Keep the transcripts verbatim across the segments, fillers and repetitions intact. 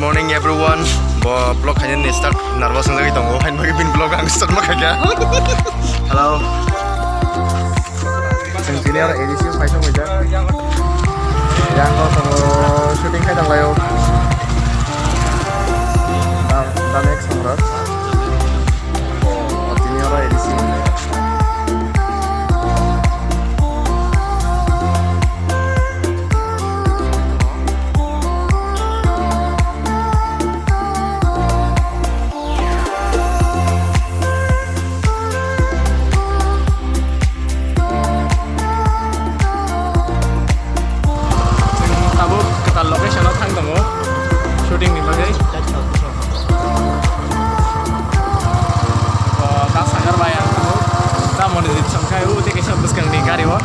Morning everyone, bo vlog khainani start nervous wngjagwi tongo, hain bagwi bini vlog ang start ma khaikha. Hello. Chwng tini oro A D C phai songwi jak. Yang o tongo shooting khai tonglaio. Dam, dam ek songrok. O tini oro A D C. Chwng tabuk kwtal location o thang tongo shooting ni bagwi. O, ta sagar bai ang tabuk ta Monijit song khai u tei kaisa bwskang ni gari o.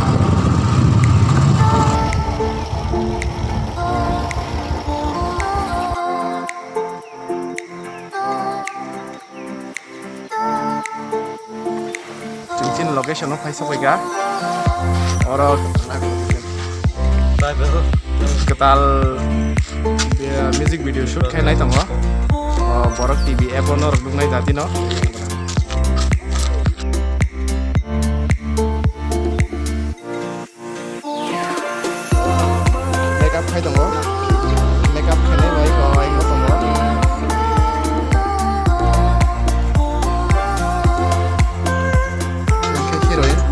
Chwng chini location o phai sokphaikha. Oro kwtal, eh, music video shoot khainai tongo. O, Borok T V app o norok nuknai jatino. Makeup khai tongo. Makeup khainai bai kok ai bo tongo. Hwnkhe heroine.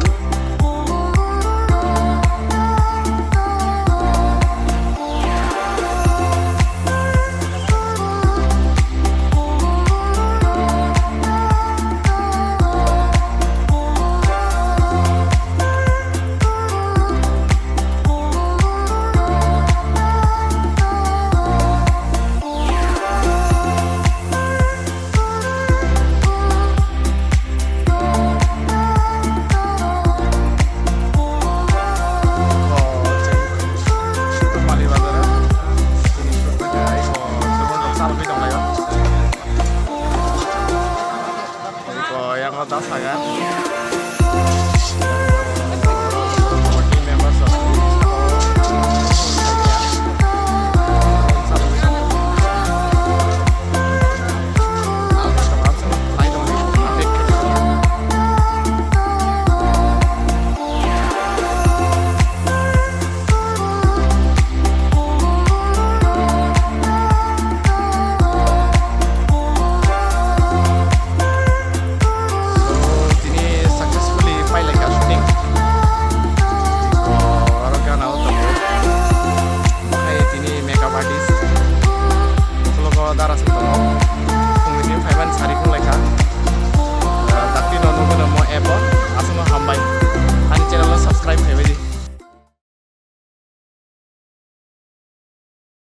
Yang o ta saga.